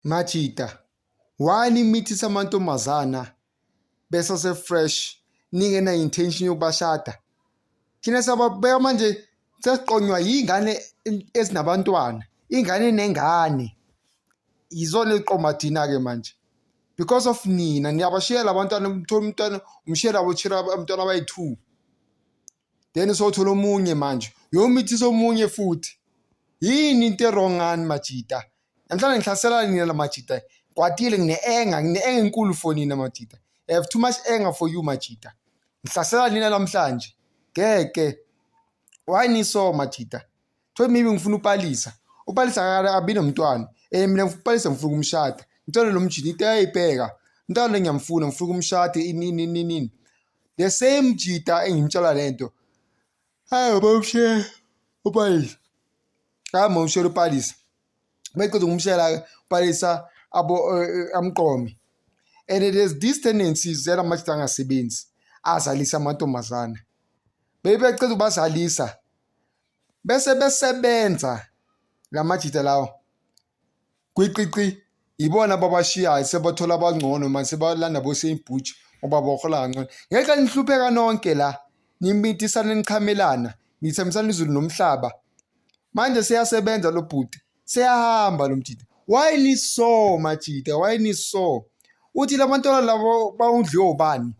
Majita, why nimithisa amantombazana besase fresh ningena intention yokubashada? Thina sababeka manje sesiqonywa yingane ezinabantwana, ingane nengane. Yizona eziqoma thina-ke manje. Because of nina niyabashiya labantwana, uthola umntwana umshiyela abantwana abayi-two. Then sowuthola omunye manje uyomithisa omunye futhi. Yini into e-wrong ngani majita? Namhlanje ngihlasela nina la majita. Kwatile ngine-anger, ngine-anger enkulu for nina majita. I have too much anger for you majita. Ngihlasela nina namhlanje. Ngeke. Why niso majita? Thola maybe ngifuna uPalisa. UPalisa akabi nomntwana. Mina uPalisa ngifuna ukumshada. Ngicela lo mjita into ayayibheka. Umntwana lo ngiyamfuna, ngifuna ukumshada ini ini ini ini. The same jita engimtshela lento. Hayi bomshe uPalisa. Hayi momshela uPalisa. Beqeda ukumshela uPalisa abo amqome. And there's these tendencies yala majita angasebenzi azalisa amantombazana. Bebeceda ubazalisa bese besebenza lamajita lawo kwiqiqi ibona ababashiyayo sebathola abangcono manje sebalanda bo-Saint Butch ngoba bahola kangcono. Ngeke nihlupheka nonke la nimithisana nichamelana nithembisana izulu nomhlaba. Manje seyasebenza lo bhuti, seyahamba lo mjita. Why niso majita? Why niso? Uthi labantwana labo bawundliwe ubani?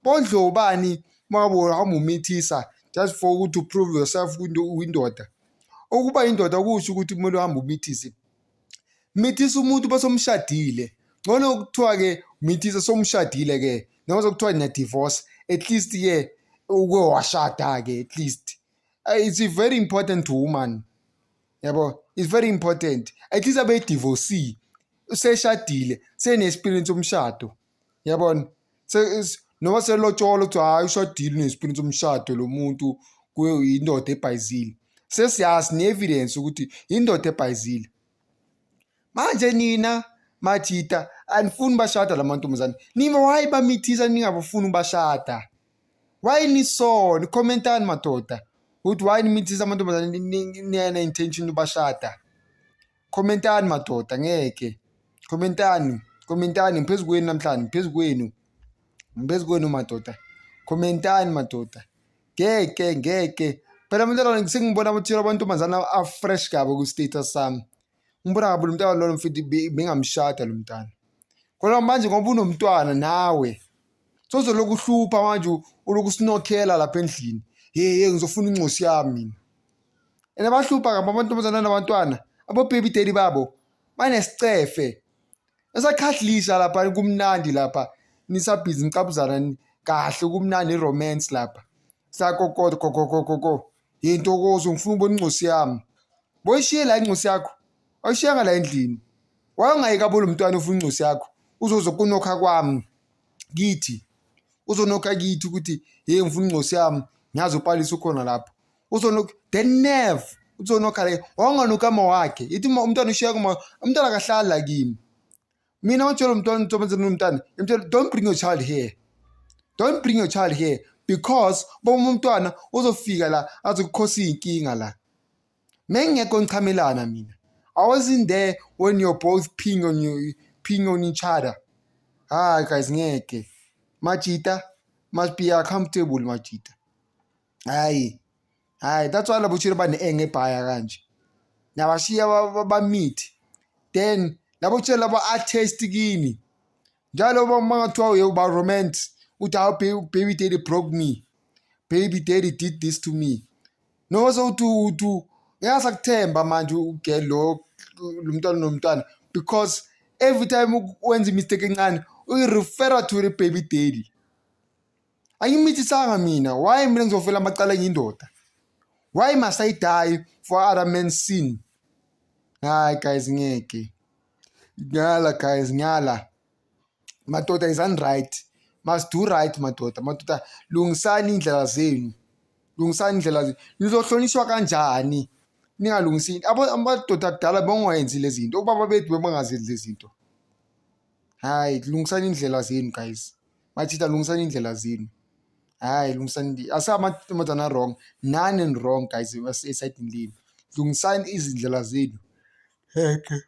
Bondliwe ubani uma ngabe uhamba umithisa just for ukuthi to prove yourself uyindoda. Ukuba indoda kusho ukuthi kumele uhambe umithise. Mithisa umuntu bese umshadile. Ngcono kuthiwa-ke mithisa sowumshadile ke noma sekuthiwa niya-divorce at least ke uke washada-ke at least. It's very important to woman. Yabo, it's very important. At least abe divorcee useshadile, sene-experience yomshado. Yabona? Noma selotsholwa kuthiwa hhayi ushadile une-experience yomshado lo muntu kuyindoda ebhayizile. Sesiyazi ne-evidence ukuthi indoda ebhayizile. Manje nina majita anifuni bashada la mantombazane. Nina why bamithisa ningabafuni ubashada? Why niso? Ni-commentani madoda ukuthi why nimithisa amantombazane ningena intention ubashada? Commentani madoda ngeke. Commentani, commentani ngiphezu kwenu namhlanje, ngiphezu kwenu. Ngiphezu kwenu madoda. Commentani madoda. Ngeke ngeke. Phela mntwana sengibona abathile amantombazana a-fresh kabi ku-status sami. Ngibona kabi lo mntwana lona mfethu bengamshada lo mntwana. Kodwa manje ngoba unomntwana nawe sozolokhu uhlupha manje ulokhu usinokhela lapha endlini. Hey hey ngizofuna incosi yami mina. And abahlupha kabi amantombazana nabantwana abo-baby daddy babo banesicefe. Esakhadlisa lapha kumnandi lapha nisabhizi nicabuzana kahle kumnandi i-romance lapha. Sakokoda kokokokoko. Hey Ntokozo ngifuna ukubona incosi yami. Boyishiye la incosi yakho. Awuyishiyanga la endlini. Wayengayeki abo lo mntwana ufuna incosi yakho. Uzozokunokha kwami kithi. Uzonokha kithi ukuthi hey ngifuna incosi yami. Ngiyazi uPalisa ukhona lapho. Uzonokha the nerve uzonokha le wawunganuki ama wakhe. Ithi umntwana ushiya kuma umntwana akahlali la kimi. Mina ngitshela umntwana ntombazane nomntwana, ngimtshela don't bring your child here. Don't bring your child here because boma umntwana uzofika la azokukhosa iy'nkinga la. Mengingekho ngichamelana mina. I wasn't there when you're both peeing on each other. Hayi guys ngeke. Majita must be accountable majita. Hayi. Hayi that's why labo tshela bane-anger ebhaya kanje. Nabashiya bamithi. Then labo tshela labo attached kini. Njalo uma ngathiwa uyoba romance uthi hawu baby daddy broke me. Baby daddy did this to me. Noma sewuthi uthi ngingasakuthemba manje ugirl lo lo mntwana nomntwana because every time wenza i-mistake encane uyi-refera to the baby daddy. Angimithisanga mina, why mina ngizofela amacala ngiyindoda? Why must I die for other men's sin? Hayi guys ngeke. Ngiyala guys ngiyala. Madoda is unright. Must do right madoda. Madoda lungisani indlela zenu. Lungisani indlela zenu. Nizohlonishwa kanjani? Ningalungisi abo amadoda kudala bengayenzi lezi zinto. Obaba bethu bebangazenzi lezi zinto. Hayi lungisani indlela zenu guys. Majita lungisani indlela zenu. Hayi lungisani asamantombazana wrong. Nani ni wrong guys esayidini lenu. Lungisani izindlela zenu. Heke.